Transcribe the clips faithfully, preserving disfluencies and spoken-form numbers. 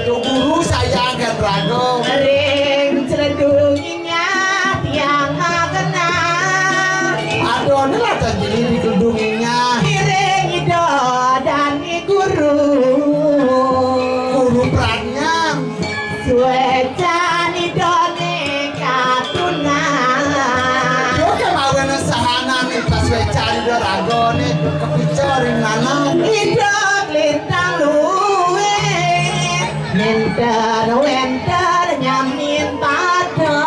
Guru sayang kan raga. Ring cledunginya tiang magenah. Adoné lah janji di cledunginya. Iring Ida dan I Guru. Guru pradnya. Suécan Idané katunah. Yo kemawen sahanané pas wécan Ida ragané kepica ring nanak. Ida lintang luwih. Nénten wénten nyamin pada.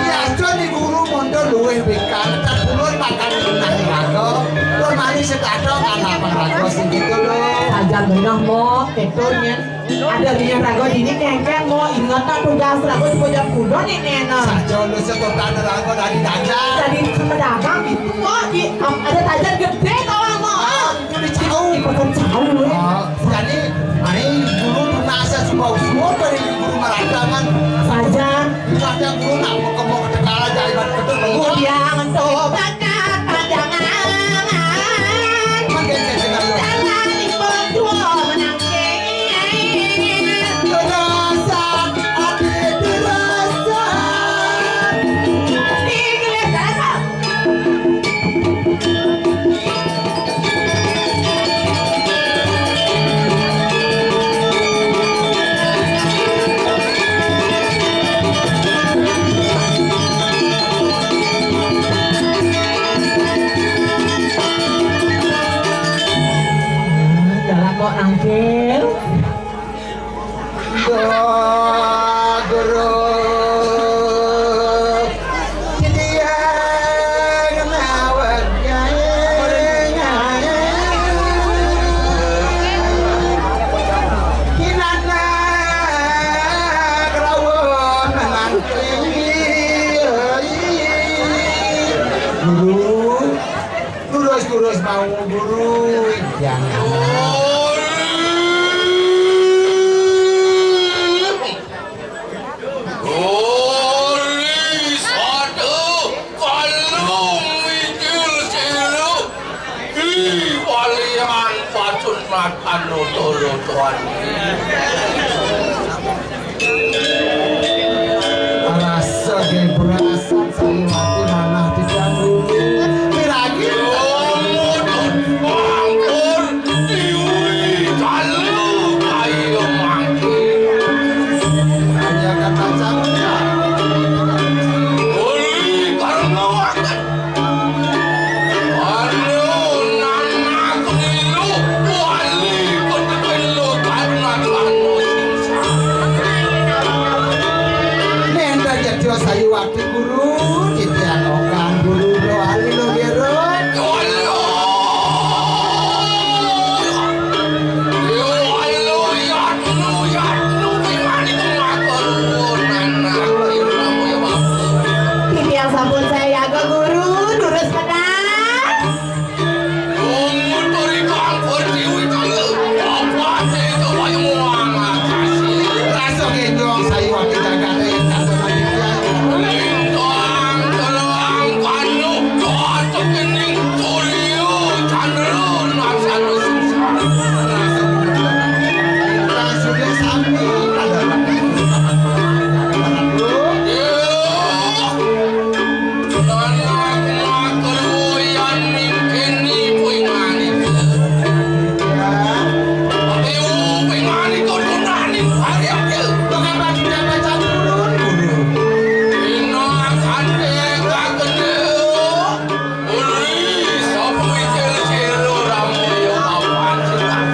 Yasa Ni Guru monto luwih wikan, tak pulun makan genah raga. Pun mari setata kan lapang raga sing gitu lho. Saja genah, Mok, kéto nyén. Ada dini raga dini kéngkén, Mok, inget tugas raga supaya jam kuda nih, Néna. Saja lu setotan raga tadi dagang. Tadi sama dagang gitu, Mok, di, ada tajan gedé tau, Mok. Kudu cau. Kudu cau, eh. Ah, jani, ané guru tunasa suka usur dari guru maradangan. Sajan. Ada guru nak mau kemau ketegalan dari batu betul. Yang to bakat panjangan. Makin ketegalan. Jangan ikut dua menangkis. Terasa, ati terasa. Di gelis terasa. Jalan kok nangkil. Guru, titiang naweg gaé. Kinana kelawan mangkring. Guru. Durus-durus mau guru. Jangan. Gori sadu kalung wijil silu. Di walian pacun matan lotolo tuan. Rasa ge berasa Sariwati manah diganggu. Piragi. Ampun, diwi kalu kayu mangki. Hanya kata cakap. Uli karena wakat. Anu nanak nilu wali ketepilu karena kanu sungsang. Nenda jatio sayu wakti guru, titiang okan guru lo ali lo gero. Ulu. Ulu, yatnu, yatnu, bimani kemako. Nanak nilu ya bapak. Titiang sampun saya yaga guru, durus menang.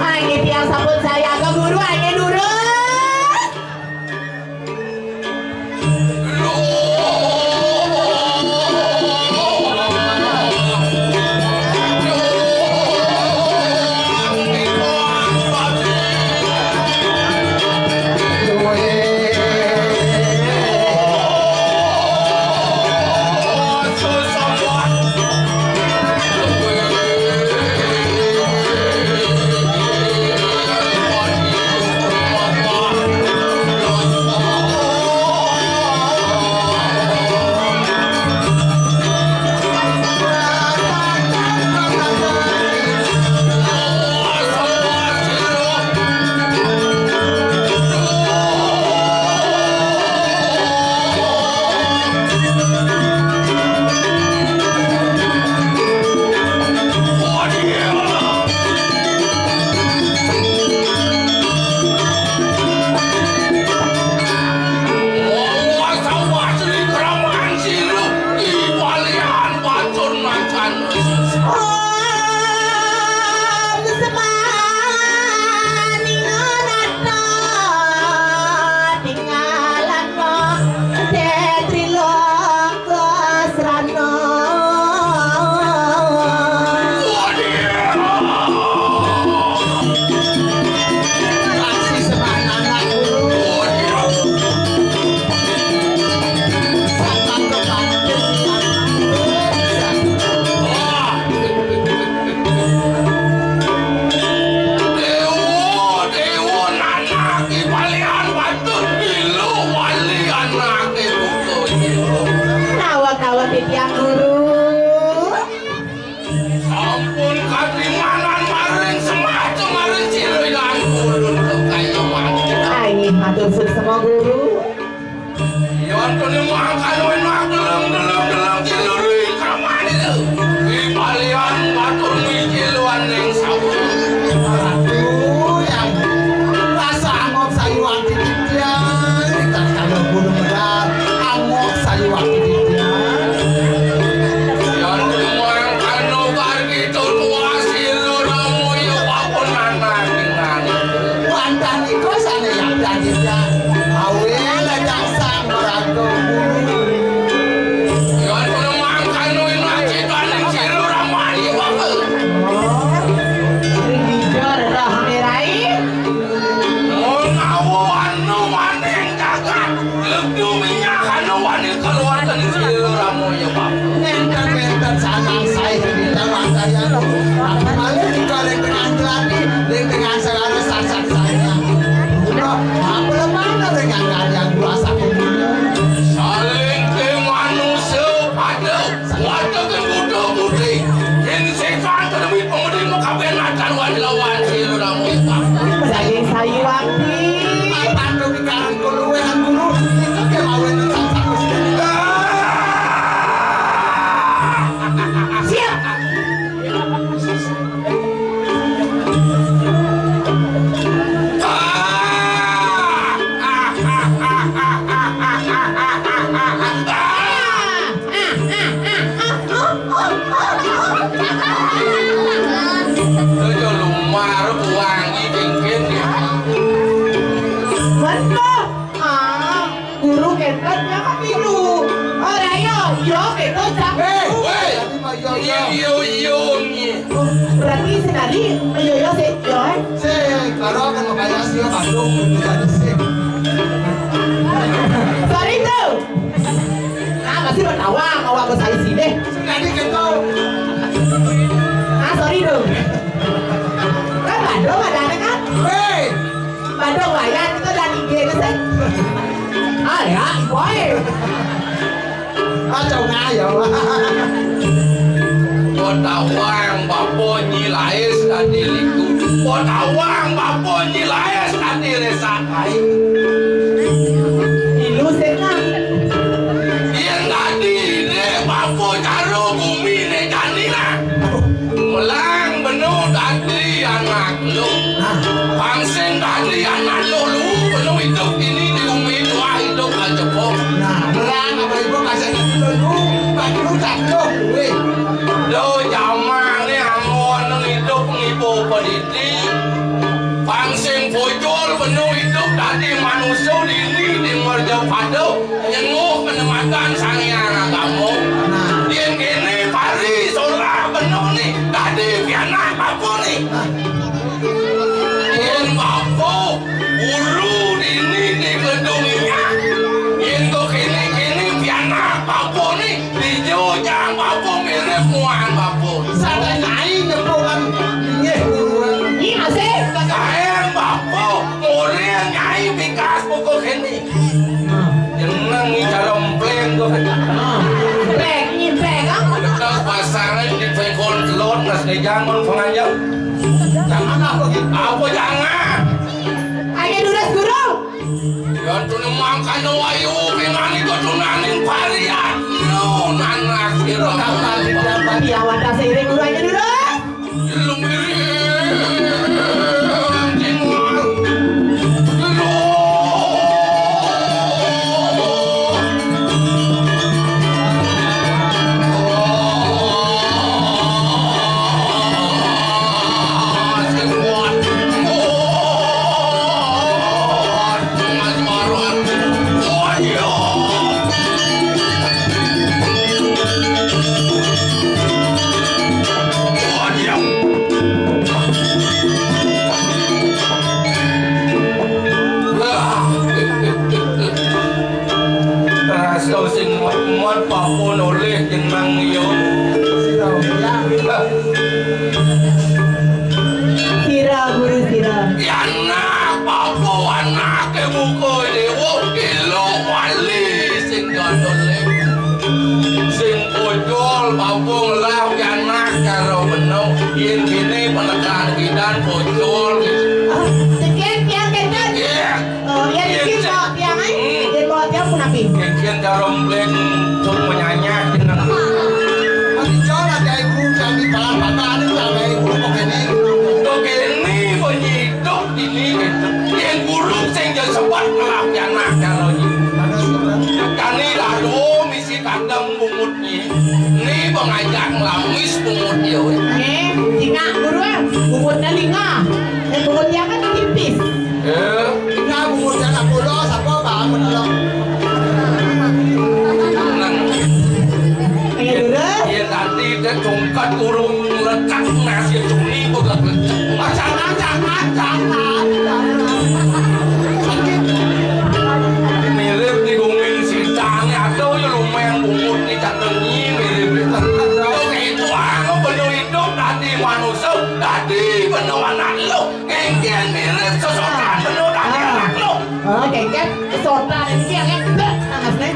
Ayo tiang sampun saya ke guru, ayo nurut. Walian patut milu wali anaké buta. Nawa-nawa titiang guru. Sampun katrimanan maring semacem maring ciruyan ulun kaya mati. Ai, matur suksma guru. Yan kene mangkana enak deleng-deleng-deleng ciluri kamane lho. Wi balian matur micil waning sampun. Aduh, yang rasa angop sayuan titian, tatkala gunung medar, angop sayuan titian. Yan kene mangkana bargi tuwa sira ramoya papun anak dengan. Wantah nika sane yakti titian. Awela daksang merangkul bulu. Yan kene mangkana enak citaning cilur amani wae. Ring hijau rerah merai. Menawa anu waning jagat, lebdu minyak anu waning keluar tadi sira ramoya, Pak. Nenten-nenten sanang sae kita makaya. Malih dikaling dengan jelati, ling dengan segala sasak saya. Udah, apa lemana dengan kalian dua satu dunia? Saling ke manusia pada. Warga buta putih, yen setan kedemi pemudi mengkabin akan wani lawan sira ramu. Daging sayu api. Apa tu pikiran kuluwe guru? Itu dia mawen tentang satu sini. Siap. Aja lumar wangi cincin ya. Betul. Ah, guru kenten ya pilu. Ora yo, yo keto cak. Hei, woi. Iya, iya, iya. Oh, berarti sekali yo yo sih, yo. Eh. Sing, karo kan makanya sih Bandung bisa disik. Sorry tuh. Ah, masih bertawang, awak bos alis ini. Sekali keto. Ah, sorry tuh. Kan Bandung ada kan? Hei. Badung wayan kita dan I G ke sih. Ah ya, boy. Kacau ngayal. Potawang bapo nyi laes tadi liku. Potawang bapo nyi laes tadi resakai. Ilu sih kan. Yen tadi ne bapo caro bumi ne jani lah. Melang benu dadi anak lu. Nah. Pang sing dadi anak lu, lu benu idup ini di bumi tua idup aja kok. Nah, melang apa ibu kasih lu, lu, bagi lu tak lu, weh. Lu jamane amun idup ngibu pendidik. Pang sing pucul benu idup dadi manusia dini di merja padu. Nyenguh penematan Sang Hyang Agama. Nah. Yen kene pari solah benung ni dadi pianak bapa ni. Nah. Yen bapa guru dini di gedung inya. Yen to kene-kene pianak bapa ni dijujang bapa mirip muan bapa. Sadaya nyai nyepuh kan inggih guru. Nyi asih. Kaen bapa murid nyai bikas pokok kene. Jeneng ni cara empleng tu. Empleng, empleng, ah. Dekat pasangan di pengkol telur, nas ni jangan penganjang. Jangan apa gitu? Apa jangan? Hanya durus guru. Yang tu ni makan wayu, dengan itu tunanin varian. No, nanas kira. Tapi awak dah seiring guru hanya durus. Buka dewa, elok wali sing jadul. Sing pocol, babung lah, pianak, karo beno. Yen kene penekan kidan pocol. Ah, cekek, pian, cekek. Iya. Oh, yen iki kok pian, eh? Hmm. Yen kok pian pun api. Yen, yen karo mbleng sun menyanyah jeneng. Mati jol ada ibu kami balang bakal ada ibu kok kene. Kok kene kok nyidok dini gitu. Yen guru sing jauh sebat ngelah pianak karo nyi. Kani lalu misi kandang bungut nyi. Ni pengajak ngelamis bungut nyi, weh. Eh, jingak guru, eh. Bungutnya lingah. Eh, bungutnya kan tipis. Eh. Lingah bungutnya tak polos, apa bangun lo? Nang. Ayo, guru. Iya, tadi dia tongkat kurung lecak nasi cumi bukan lecak. Macam, macam, macam, macam. Mirip di bumi sitang, ada ya lumayan bungut ni cak tenyi mirip. Oke, itu aku penuh hidup tadi manusia, tadi penuh anak lo. Kengkian mirip sesokan penuh tadi anak lo. Oke, kan kesokan ini yang hebat, Mas, nih.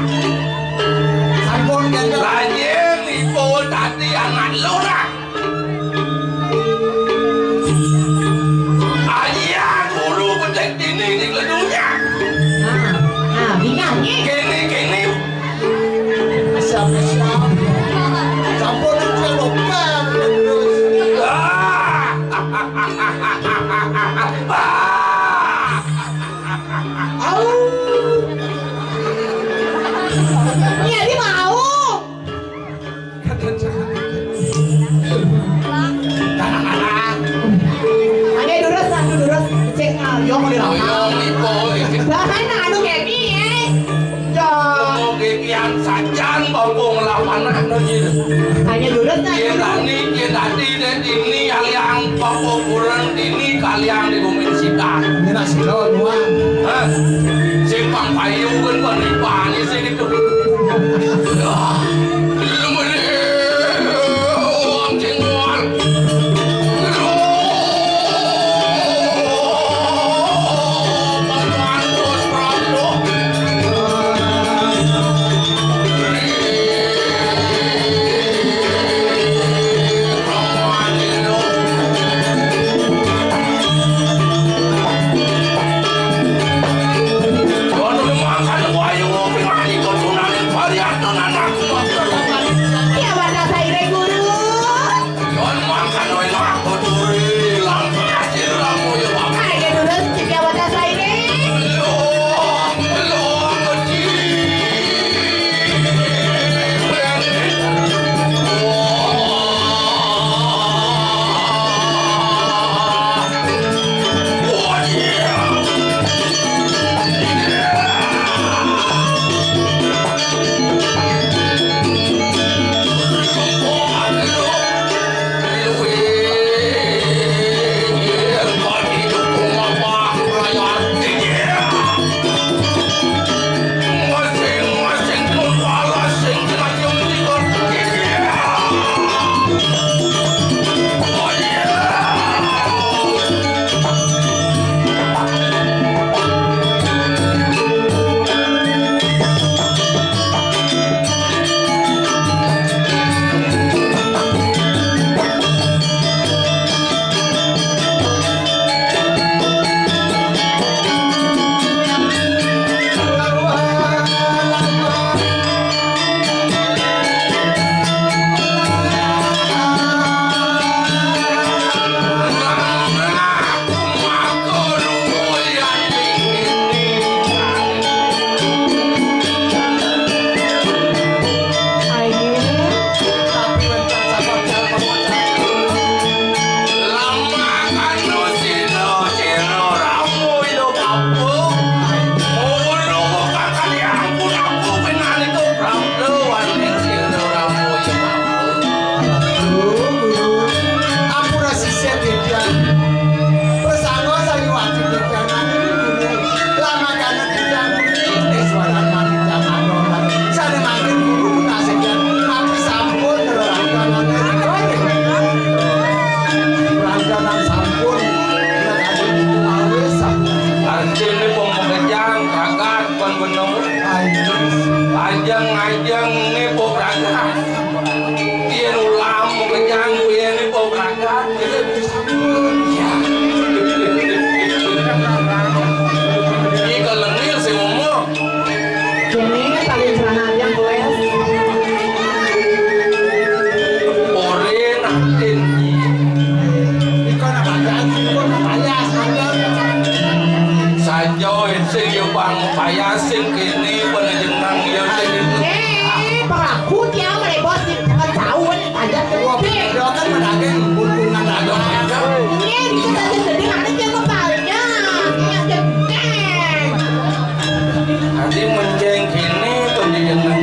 Sampun, kan, Cok. Lah, iya, nipu tadi anak lo lah. Aja guru bedek dini di kedunya. Nah, nah, bingah, ye. Kene, kene. Siap, siap. Sampun, itu bukan, terus. Ah. Ah. Au. Iya, dia mau. Hanya durus, anu durus, cek, ah, yo mau dirama. Yo, nipo, iki. Bahan anu kayak gini, eh. Yo. Oke, kian sajan, bapung lapan anu, gitu. Hanya durus, nah, Kian durus. Tani, kian tadi, dan ini yang, yang bapung kurang, ini kalian di bumi sita. Ini nasi lo, nuan. Hah? Simpang payu, kan, kan, di panis, ini, tuh. Ajeng-ajeng nipu pragat. Yén ulam kejang yén nipu pragat. Ya. Iki lengil sing umur. Kene paling celana aja, Wes. Ora nanti. Iko nak payas, iko nak payas, saja sing yo bang payas sing kene pada jenang yo sing. Eh, peraku tiang melebos di pengetahuan tajam ke kopi. Dia kan menagih keuntungan dagang. Ini kita saja sedih, ada yang kepalanya. Yang gede. Adi menceng kene to jenengan.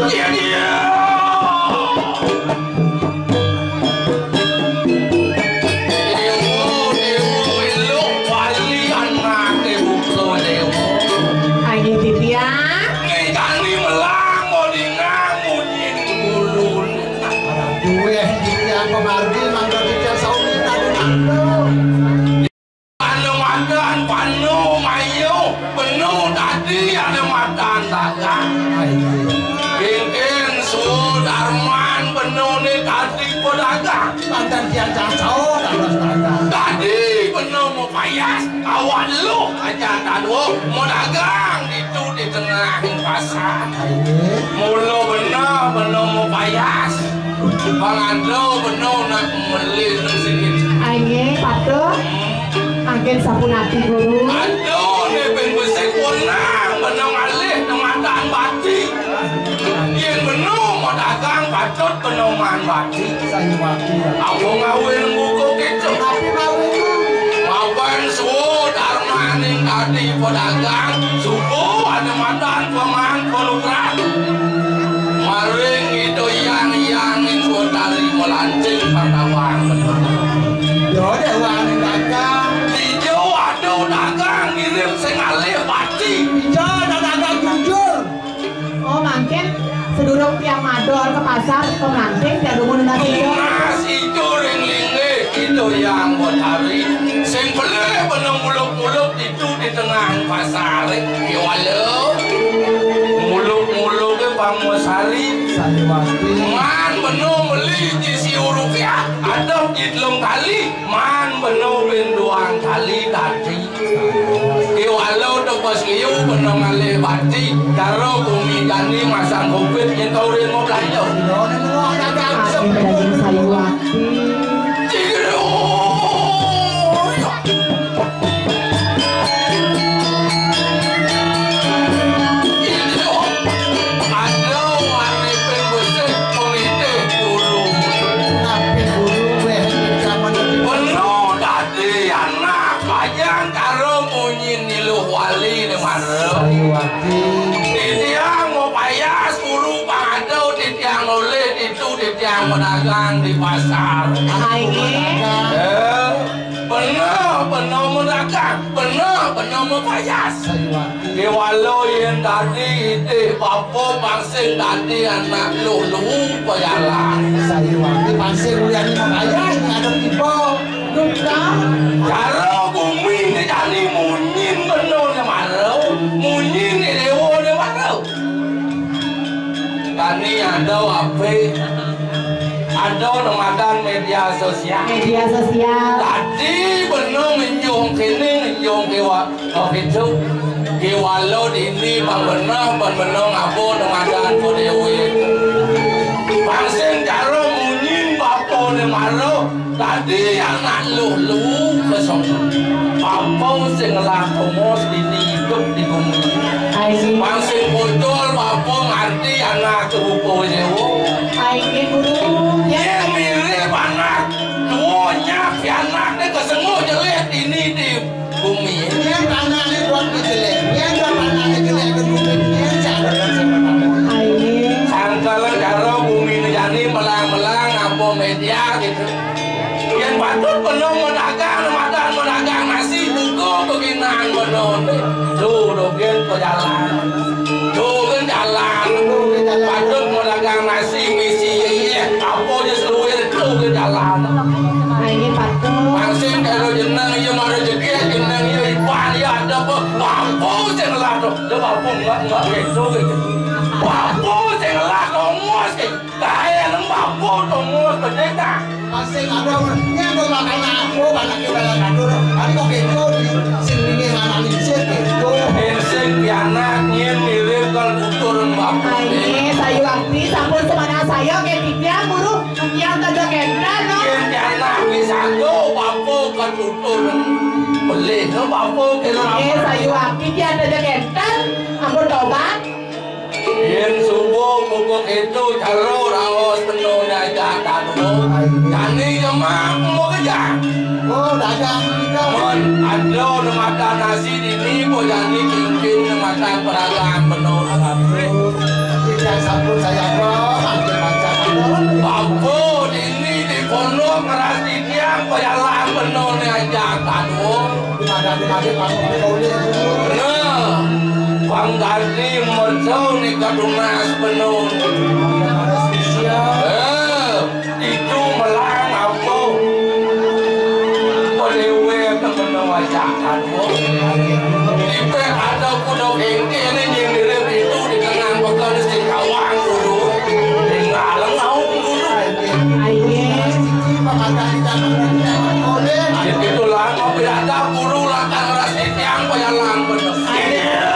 Iya, iya. Dewa, Dewa, elok wali anake buka Dewa. Ayo, Titiang. Ngejani melang mau dingamu nyin ulun. Duwe, Titiang pemargi mangga Titiang sauni tadi nangkep. Anu madan panu mayu, benu dadi anu madan dagang. Kengken Sudarman benu ni dadi pedagang. Mantan tiang caso dados dagang. Dadi benu mupayas, awak lu aja tanu mau dagang ditu di tengah pasar. Mula benu, benu mupayas. Bang Ando beno nak melih nang sini. Aye, patut. Anggen sapunati, Guru. Ando ne ben besik wenang beno ngalih nang madan bati. Yen beno mau dagang patut beno man bati. Saya mati. Aku ngawin buku kecil. Tapi ngawin. Mapan suud armaning tadi pedagang, subuh ada madan paman pelukran. Maring itu yang yang itu tali melancing pangkawang. Yo, deh, wani dagang. Ijo ada dagang ngirim sing alih pati. Ijo ada dagang jujur. Oh, mangkin sedurung tiang madol ke pasar, ke Melanting, tiang dumun nasi ijo. Mas ijo ring linggih itu yang botari. Sing beli benung muluk-muluk itu di tengah pasar. Iwalo. Muluk-muluk ke Bang Mosari. Sandiwati. Man benung beli di si rupiah, ada di telung kali. Man benung ben duang kali tadi. Iwalo tepos liu benung ngalih bati, karo bumi jani masang covid nyen kau rin mau belanja. Amin, daging sayuwati. Cigero. Aduh, arepin besik penitih dulu. Tapi dulu weh zaman itu. Penuh tadi anak bajang karo munyi niluh wali ne mara. Sayuwati. Titiang mau payas guru pangado titiang nolih ditu titiang pedagang di pasar. Aye. Eh, bener, bener mau dagang, bener, bener mau payas. Sayuwati. Kewalo yen dadi idih bapa pangsing dadi anak lulu pejalan. Sayuwati pangsing ulian mau payas ngadep tiba. Duka. Karo bumi ne jani munyin beno ne mara, munyin ne dewa ne mara. Kani ada ape? Ada nang madan media sosial. Media sosial. Tadi beno ngenjung kene, ngenjung kewa, kepitu. Kewalo dini bang beno, bang beno ngabo nang madan po dewe. Bang sing karo munyin bapa ne mara. Dadi anak lulu kesong. Bapa sing ngelah tomos dini idup di bumi. Aye. Bang sing bocor bapa ngarti anak rupa dewa. Aye, Guru. Ye mirip anak tuanya si anak ne kesenguh jelek dini di bumi. Yen anakne buat jelek, yen buat anakne jelek ke bumi, yen cara kan sama kamu. Aye. Sangkala cara bumi ne jani melang-melang apa media gitu. Yen patut beno medagang, madan medagang nasi buka beginan beno. Tuh, dogen pejalan. Tuh, kan jalan. Patut medagang nasi misi ye, ye. Apa je seluir tuh, kan jalan. Nah, ini patut. Mangsing kalau jenang iya mara jegek, jenang iya ipan iya ada apa Bapa sing ngelah to, lho bapa enggak, enggak gitu, gitu. Bapa sing ngelah tongos, gitu. Kae nang bapa tongos gedhe ta. Masih ada nyendo makan aku, banyak yang banyak atur. Tapi kok gitu, sing ini anak lincir gitu. Sing pianak nyen mirip kal tutur bapa. Aye, sayu arti, sampun semana saya, kayak titiang, guru. Yang tadi kenten, no? Yen pianak wis ado, bapa katutur. Belih, no, bapa kira apa? Eh, sayu aki, yang tadi kenten. Ampun, tobat. Yen subuh pupuk itu, jero raos penuh diajak tanu. Jani jemak, mau kejang. Oh, dagang juga. Mon, ado nematan nasi dini, mau jani cincin nematan peralang penuh. Tidak sanggup saya, bro. Makin macam. Bapa dini di pondok ngeras titiang, pejalan penuh ni ajak tanu. Di mana, di mana, Pak? Nah, Bang Gadri mercau ni kadunas penuh. Eh, itu melang apa? Pelewet penuh ajak tanu. Ipe ada kuda kengke ni nyindirin itu di tengah pekan si kawang dulu. Tinggal ngau dulu. Aye. Itulah, mau pindah guru lah, kan ras titiang, pejalan bener.